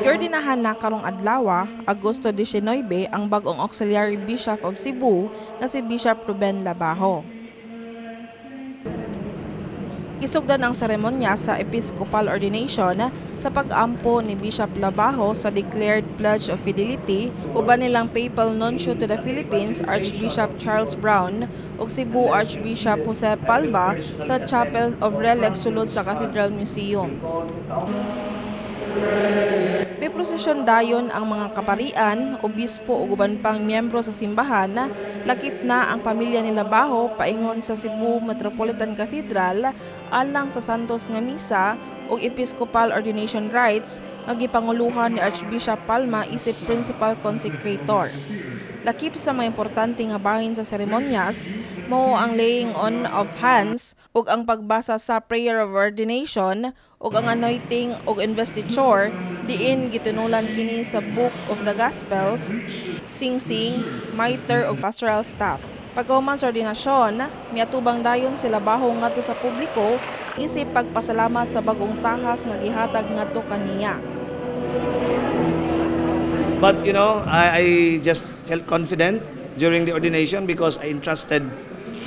Giordinahan na karong adlaw, Agosto 19, ang bag-ong Auxiliary Bishop of Cebu nga si Bishop Ruben Labajo. Gisugdan ang seremonya sa Episcopal Ordination sa pag-ampo ni Bishop Labajo sa Declared Pledge of Fidelity uban nilang Papal Nuncio to the Philippines, Archbishop Charles Brown, ug Cebu Archbishop Jose Palma sa Chapel of Relics sulod sa Cathedral Museum. May prosesyon dayon ang mga kaparian, obispo ug uban pang miyembro sa simbahan, lakip na ang pamilya ni Labajo, paingon sa Cebu Metropolitan Cathedral alang sa Santos nga Misa ug Episcopal Ordination Rites nga gipanguluhan ni Archbishop Palma isip Principal Consecrator. Lakip sa mga importante nga bahin sa seremonyas, mao ang laying on of hands ug ang pagbasa sa prayer of ordination ug ang anointing ug investiture diin gitunulan kini sa Book of the Gospels, singsing, mitre ug pastoral staff. Pagkahuman sa ordinasyon, miatubang dayon si Labajo ngadto sa publiko isip pagpasalamat sa bag-ong tahas nga gihatag ngadto kaniya. But I just felt confident during the ordination because I entrusted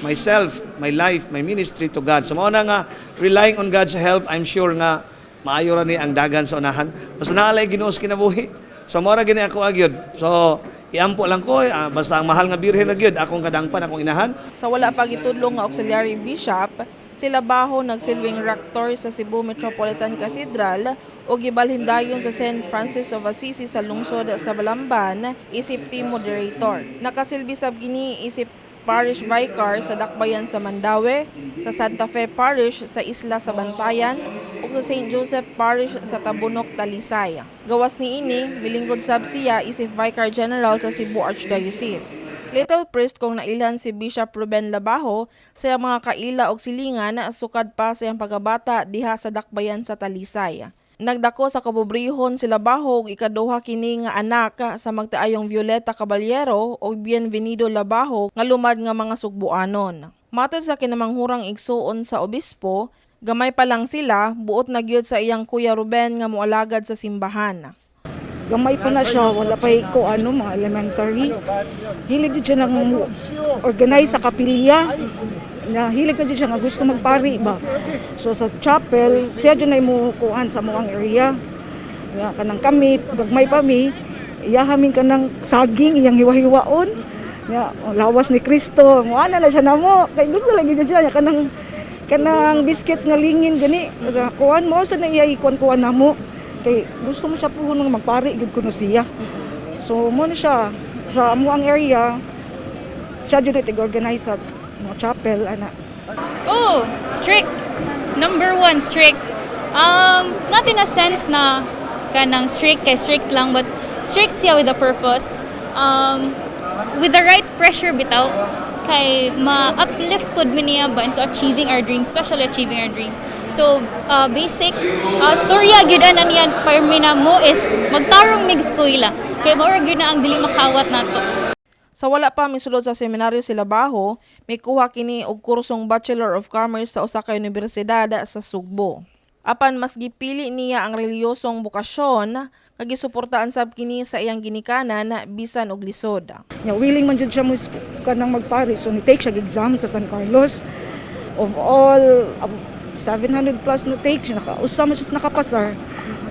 myself, my life, my ministry to God. So mao na nga, relying on God's help, I'm sure nga maayo ra ni ang dagan sa unahan. Basta naa lay Ginoo sa kinabuhi. So mao ra gani ako agyod. So iampo lang ko, basta ang mahal nga birhen na gyud akong kadangpan, akong inahan. Sa wala pa gitudlo nga auxiliary bishop, si Labajo nagsilbing rector sa Cebu Metropolitan Cathedral ug gibalhin dayon sa St. Francis of Assisi sa lungsod sa Balamban isip team moderator. Nakasilbi sab kini isip parish vicar sa Dakbayan sa Mandaue, sa Santa Fe Parish sa Isla sa Bantayan ug sa St. Joseph Parish sa Tabunok, Talisay. Gawas niini, milingkod sab siya isip Vicar General sa Cebu Archdiocese. Little priest kung nailhan si Bishop Ruben Labajo sa iyang mga kaila og silingan sukad pa sa iyang pagkabata diha sa Dakbayan sa Talisay. Nagdako sa kapobrehon si Labajo ug ikaduha kini nga anak sa magtiayong Violeta Caballero ug Bienvenido Labajo nga lumad nga mga Sugbuanon. Matod sa kinamanghurang igsuon sa obispo, gamay pa lang sila, buot na gyud sa iyang kuya Ruben nga moalagad sa simbahan. Gamay pa na siya, wala pa ko ano, mga elementary. Hilig jud siya nang organize sa kapilya. Na hilig na jud siya nga gusto magpari ba. So sa chapel, siya jud na mo kuan sa among area. Nga kanang kami, gagmay pa mi, iyaha min kanang saging iyang hiwa-hiwaon. Nga lawas ni Kristo, mo ana na siya namo. Kay gusto lagi jud siya kanang biscuits nga lingin gani. Kuan mo sa na iya ikuan-kuan namo. Kay gusto mo siya puhon nga magpari gid kuno siya. So mo na siya sa amo ang area, siya jud ay organize sa mga chapel ana. Oh, strict. Number one, strict. Not in a sense na kanang strict kay strict lang, but strict siya with a purpose. With the right pressure bitaw, kay ma-uplift pod mi niya ba into achieving our dreams, especially achieving our dreams. So, basic, storya gyud ana niyan pirmi na mo is magtarong mig eskwela. Kay mao ra gyud na ang dili makawat nato. Sa wala pa misulod sa seminaryo si Labajo, mikuha kini og kursong Bachelor of Commerce sa usa ka unibersidad sa Sugbo. Apan mas gipili niya ang reliyosong bokasyon nga gisuportaan sab kini sa iyang ginikanan bisan og lisod. Nya willing man jud siya mo kanang magpari, so ni take siya exam sa San Carlos. Of all 700 plus na take siya, nakausa man siya sa nakapasar.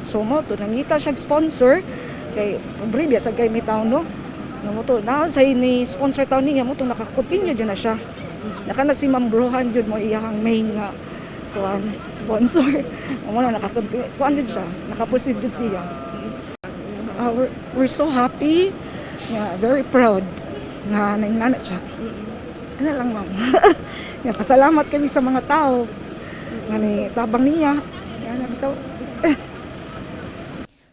So mo to nangita siya og sponsor kay pobre biya sa kay mi taon, no. Nga mo to na sa ni sponsor taon niya mo to naka-continue jud na siya. Naka na si Ma'am Brohan jud mo iyahang main nga kuan sponsor. Mo na naka kuan jud siya, naka-proceed jud siya. We're so happy, nga very proud nga naingana siya. Ano lang, ma'am. Nga pasalamat kami sa mga tao nga ni tabang niya. Nga bitaw.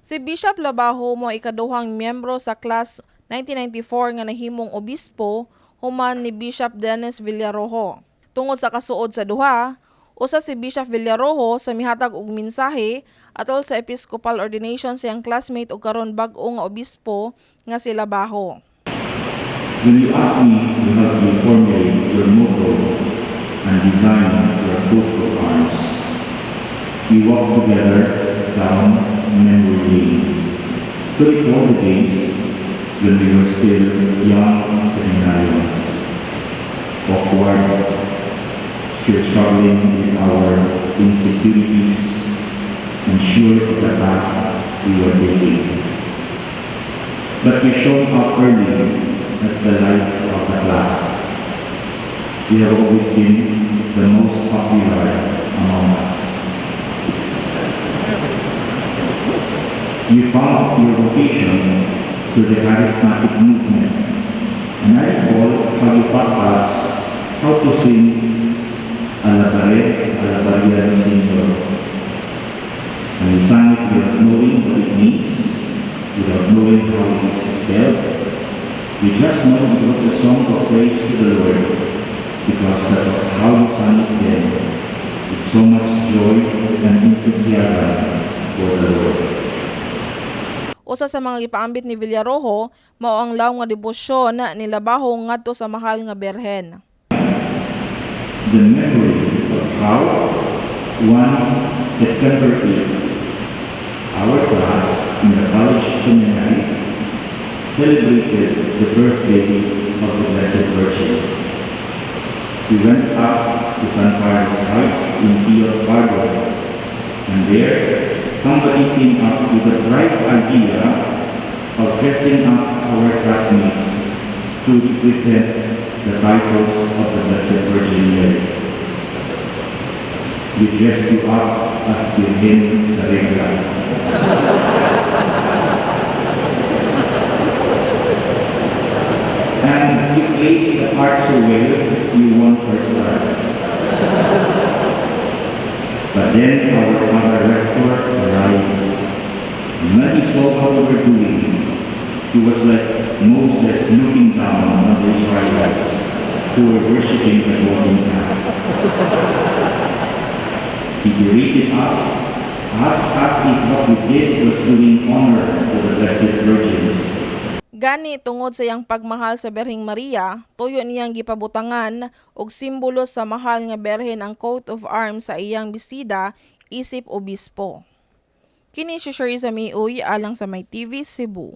Si Bishop Labajo mo ikaduhang miyembro sa class 1994 nga nahimong obispo human ni Bishop Dennis Villarojo. Tungod sa kasuod sa duha, usa si Bishop Villarojo sa mihatag og mensahe atol sa episcopal ordination sa iyang classmate ug karon bag-o nga obispo nga si Labajo. Will you ask me to help you formulate your motto and design your coat of arms? We walk together down memory lane. To recall the days when we were still young seminarians, awkward, still struggling with our insecurities, and sure of the path we were taking. But we showed up early as the life of the class. You have always been the most popular among us. You found your vocation to the charismatic movement. And I recall how you taught us how to sing "Alabaré, Alabaré al Señor." And we sang it without knowing what it means, without knowing how it is spelled. We just know it was a song of praise to the Lord, because that was how you sang it then, with so much joy and enthusiasm for the Lord. Usa sa mga gipaambit ni Villarojo mao ang law nga debosyon ni Labajo ngadto sa Mahal nga Birhen. The memory of how one September 8th, our class in the college seminary celebrated the birthday of the Blessed Virgin. We went up to San Carlos Heights in Pio Pardo, and there somebody came up with the bright idea of dressing up our classmates to represent the titles of the Blessed Virgin Mary. We dressed you up as Virgen sa Regla. And you played the part so well, you won first class. But then our father rector arrived. And when he saw how we were doing, he was like Moses looking down on the Israelites who were worshipping the golden calf. He berated us, asked us if what we did was doing honor to the Blessed Virgin. Gani tungod sa iyang pagmahal sa Birheng Maria, tuyo niyang gipabutangan og simbolo sa Mahal nga Birhen ang coat of arms sa iyang bestida isip obispo. Kini si Shariza Miuy alang sa May TV Cebu.